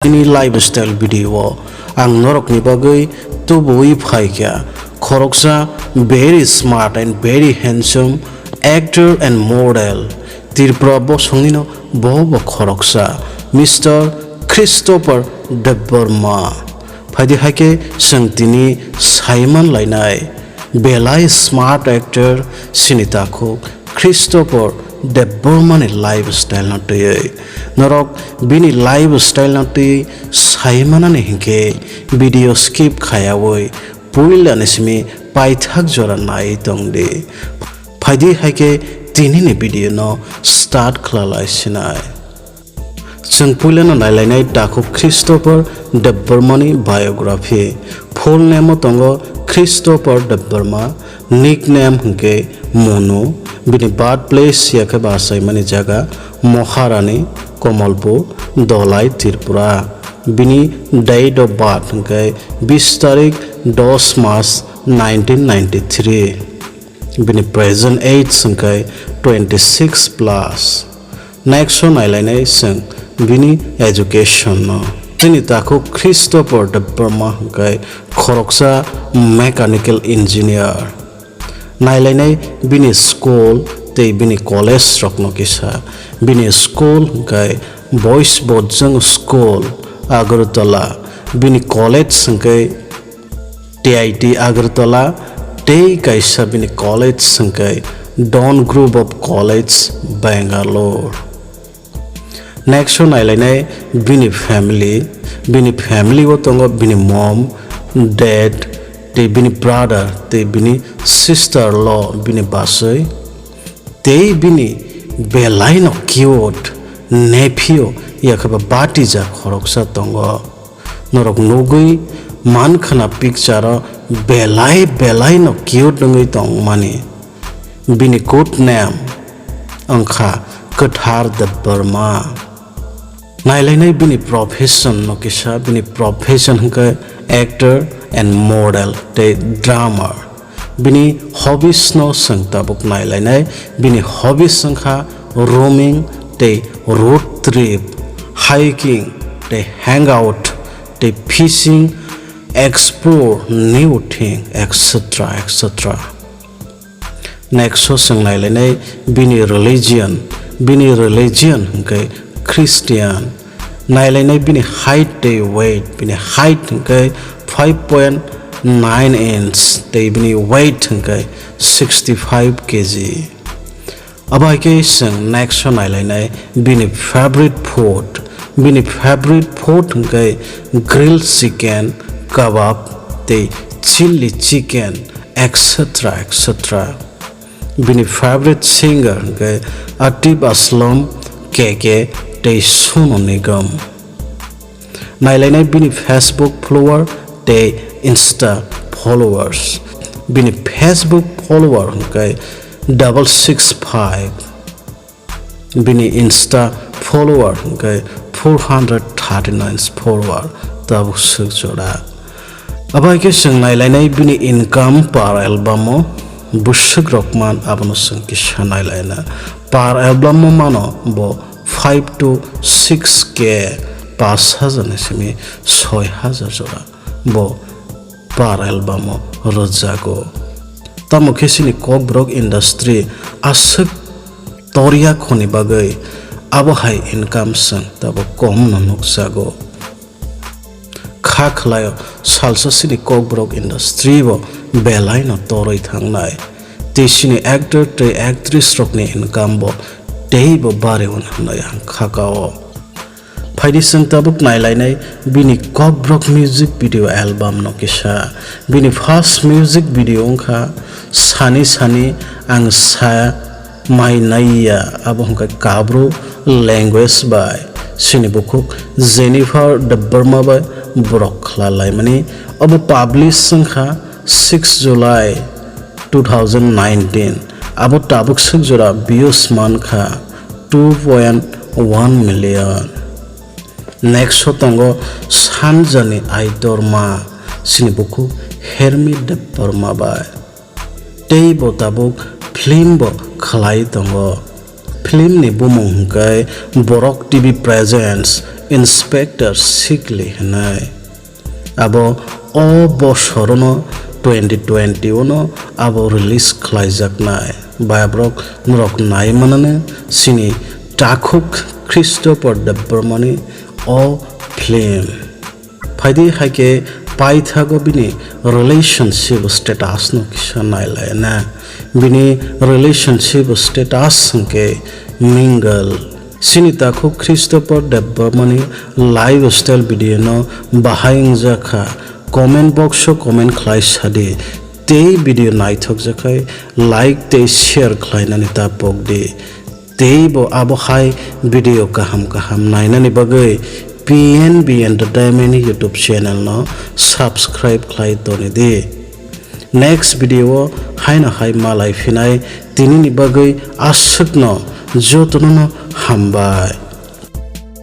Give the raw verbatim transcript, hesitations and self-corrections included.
Tini lifestyle video o ang norokni bagwi tubuwi phaikha khoroksa very smart and very handsome actor and model, Tripura bosongni no bo bo khoroksa Mister Christopher Debbarma. Phaidi haikhe chwng tini saiman lainai belai smart actor chini takhuk Christopher Debbarma ni lifestyle no twiwi. Norok bini lifestyle no twi saimanani hinkhe video skip khayawi puila ni simi paithak jora nai tongdi. Phaidi haikhe tini ni video no start khwlalai sinai. Chwng puilano nailainai takhuk Christopher Debbarmani biography. Full name o tongo Christopher Debbarma, nickname hwnkhe Monu. Bini birthplace yakhe basaimani jaga Maharani, Kamalpur, Dholai, Tripura. Bini date of birth hwnkhe bis tarik dos March nineteen ninety-three. Bini present age hwnkhe twenty six plus. Next o nailainai chwng bini education no. Chini takhuk Christopher Debbarma hwnkhe khoroksa mechanical engineer. Nailainai bini school tei bini college rokno kisa. Bini school hwnkhe Boys Bojjwng School, Agartala. Bini college hwnkhe T I T Agartala tei kaisa bini college hwnkhe Dawn Group of College, Bangalore. Next o nailainai bini family. Bini family o tongo bini mom, dad, tei bini brother, tei bini sister-in-law, bini bwsai. Tei bini belai no cute nephew yakhe ba batija khoroksa tongo. Norok nugwi mankha na picture o belai belai no cute wngwi tongmani. Bini code name wngkha Kwthar Debbarma. Nailainai bini profession no kisa, bini profession hwnkhe actor and model tei drummer. Bini hobbies no chwng tabuk nailainai. Bini hobbies wngkha roaming tei road trip, hiking tei hangout tei fishing, explore new thing, et cetera, et cetera. Next o chwng nailainai bini religion. Bini religion hwnkhe Christian. Nailainai bini height tei weight. Bini height hwnkhe five point nine inch tei bini weight hwnkhe sixty five K G. Abo hai khe chwng next o nailainai bini favorite food. Bini favorite food hwnkhe grilled chicken, kebab tei chilli chicken, et cetera, et cetera. Bini favorite singer hwnkhe Atif Aslam, K K tei Sonu Nigam. Nailainai bini Facebook follower tei Insta followers. Bini Facebook follower hwnkhe double six five. Bini Insta follower hwnkhe four hundred thirty nine follower, tabuk swk jora. Abo hai khe chwng nailainai bini income per album o bwswk rok man, abono chwng kisa nailaina. Per album o mano bo five to six K, paanch hajar ni simi soi hajar jora bo per album o rwjago. Tamo khe chini Kokborok industry aswk torya khoni bagwi abo hai income chwng tabuk kom no nukjago. Kha khlaio salsa chini Kokborok industry bo belai no torwi thangnai. Tei chini actor tei actress rokni income bo teibo bari wan hwnwi ang kha kao. Phaidi chwng tabuk nailainai bini Kokborok music video album no kisa. Bini first music video wngkha Sani Sani Ang Sa Mai Naiya, abo hwnkha Kabru language bai. Chini bukhuk Jennifer Debbarma bai borok khwlalaimani. Obo publish wngkha six July two thousand nineteen. Abo tabuk swk jora views mankha two point one million. Next o tongo Sanjani Aidorma, chini bukhuk Hermi Debbarma bai. Tei bo tabuk film bo khlai tongo. Film ni bumung hwnkhe Borok T V Presents Inspector Sikli hwnwi. Abo o bosorono twenty twenty-ono abo release khlaijaknai. Bai aborok norok nai manani chini takhuk Christopher Debbarmani o film. Phaidi hai khe paithago bini relationship status no kisa nailaina. Bini relationship status hwnkhe mingle. Chini takhuk Christopher Debbarmani lifestyle video no bahai wngjak kha, comment box o comment khlai sadi. Tei video naithok jakha like tei share khlainani ta pokdi. Tei bo abo hai video kaham kaham nainani bagwi P N B Entertainment YouTube channel no subscribe khlai toni di. Next video o haino hai malai phinai, tinini bagwi aswkno jotono no hambai.